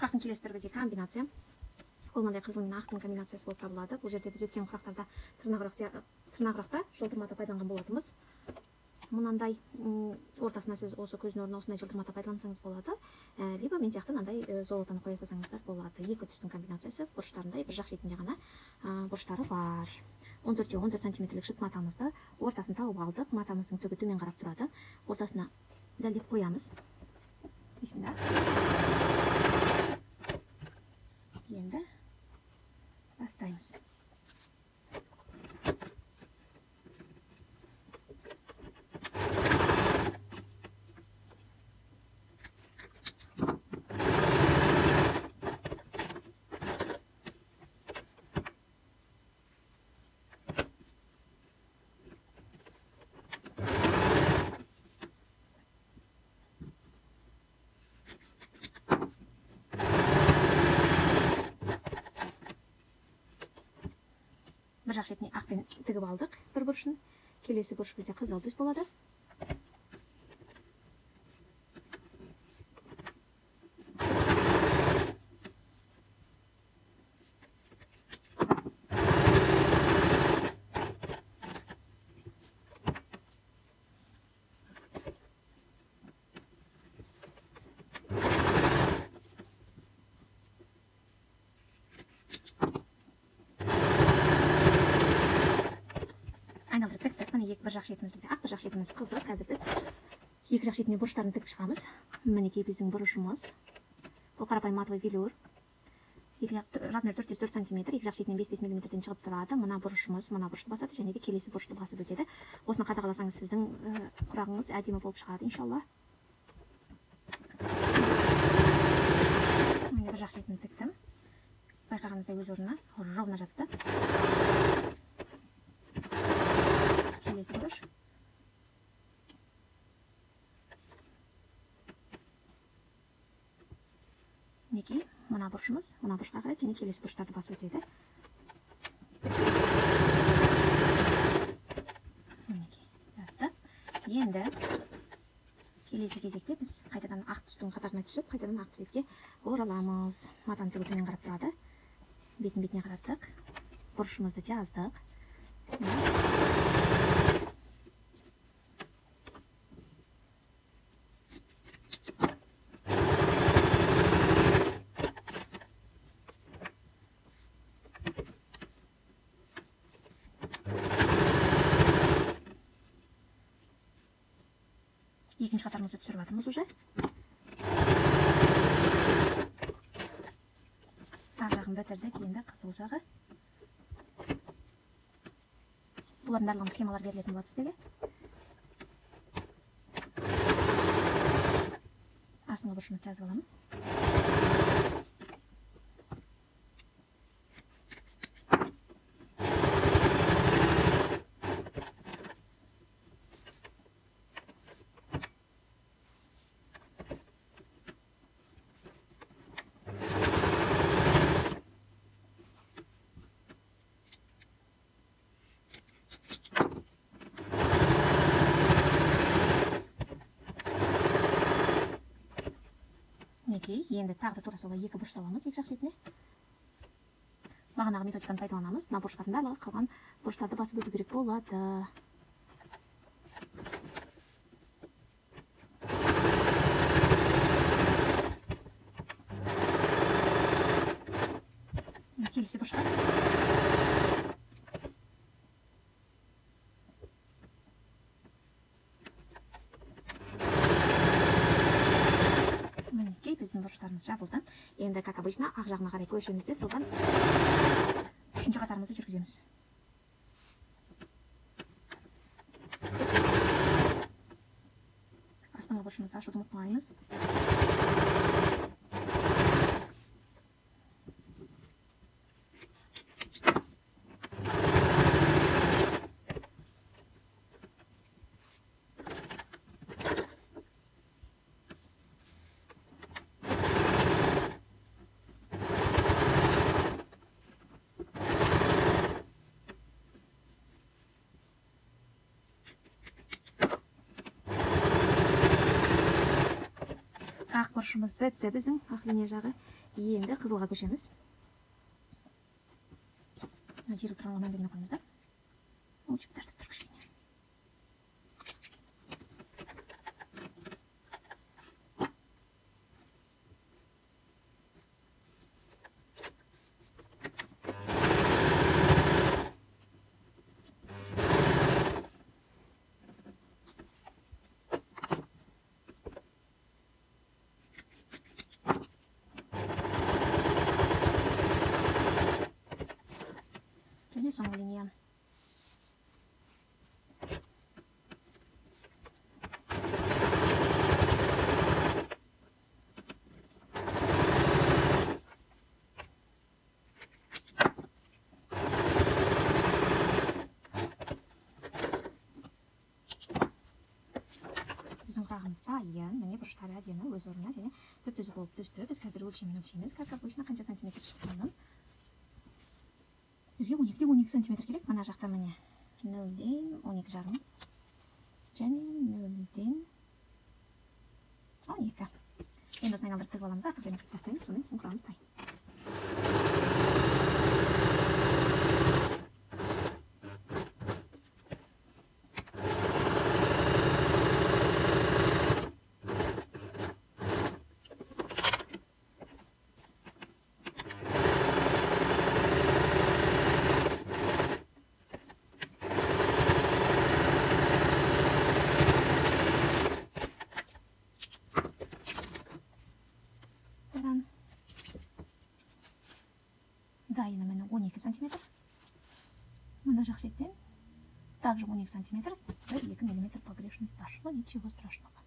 Құрақтың келесі түрі бізде комбинация. Ол мынандай қызыл мен ақтың комбинациясы болып табылады. Бұл жерде біз өткен құрақтарда тырнақ құрақта жылтыр мата пайдаланған болатынбыз. Мынандай ортасына сіз осы көздің орнына осындай жылтыр мата пайдалансаңыз болады. Либо мен сияқты мынандай золотоны қоя салсаңыздар болады. Екі түстің комбинациясы, бұрыштарындай бір жақ шетінде ғана бұрыштары бар. 14-те 14 сантиметрлік шыт матамызды ортасын тауып алдық. Матамыздың түгі төмен қарап тұрады. Ортасына дәлдеп қоямыз. Бисмилла. Енді бастаймыз. Бір жақ шетіне ақпен тігіп алдық бір бұрышын. Келесі бұрыш бізде қызыл түс болады. Айналдырып тіктік. Міне екі бір жақ шетіміз бізде ақ, бір жақ шетіміз қызыл. Қазір біз екі жақ шетіне бұрыштарын тігіп шығамыз. Мінекей біздің бұрышымыз. Бұл қарапайым матовый велюр. Размер 404 сантиметр, екі жақ шетінен 5-5 миллиметрден шығып тұрады. Мына бұрышымыз, мына бұрышты басады және де келесі бұрышты басып өтеді. Осыны қадағаласаңыз сіздің құрағыңыз әдемі болып шығады, иншалла. Міне бір жақ шетін тіктім. Байқағаныңыздай өз орнына ровно жатты. Келесі бұрыш. Мінекей мына бұрышымыз, мына бұрышқа қарай және келесі бұрыштарды басып өтеді. Мінекей жатты. Енді келесі кезекте біз қайтадан ақ түстің қатарына түсіп, қайтадан ақ цветке ораламыз. Матаның түгі төмен қарап тұрады. Бетін бетіне қараттық. Бұрышымызды жаздық. Екінші қатарымызды түсіріп жатырмыз уже. Ақ жағын бітірдік, енді қызыл жағы. Бұлардың барлығының схемалар берілетін болады сіздерге. Астыңғы бұрышымызды жазып аламыз. Мінекей, енді тағы да тура солай екі бұрыш саламыз екі жақ шетіне. Бағанағы методиканы пайдаланамыз. Мына бұрыштардың барлығы қалған бұрыштарды басып өту керек болады. Келесі бұрышқа. Біздің бұрыштарымыз жабылды. Енді, как обычно, ақ жағына қарай көшеміз де, содан үшінші қатарымызды жүргіземіз. Астыңғы бұрышымызды ашуды ұмытпаймыз. Ақ бұрышымыз бітті біздің, ақ линия жағы. Енді қызылға көшеміз. Мына жиырылып тұрғанға мән бермей қойыңыздар. Ол жіп тартып тұр кішкене. Соңғы линия. Біздің құрағымыз дайын. Міне бұрыштары әдемі өз орнына және түп-түзу болып түсті. Біз қазір өлшемін өлшейміз, как обычно, қанша сантиметр шыққанын. Бізге 12-де 12 сантиметр керек. Мына жақта міне 0-ден 12,5 және 0-ден 12. Енді осыны айналдырып тігіп аламыз да, артық жерін қиып тастаймыз, сонымен біздің құрағымыз дайын. Дайыны міне 12 сантиметр. Мына жақ шеттен также 12 сантиметр, 1-2 миллиметр погрешность бар. Но ничего страшного.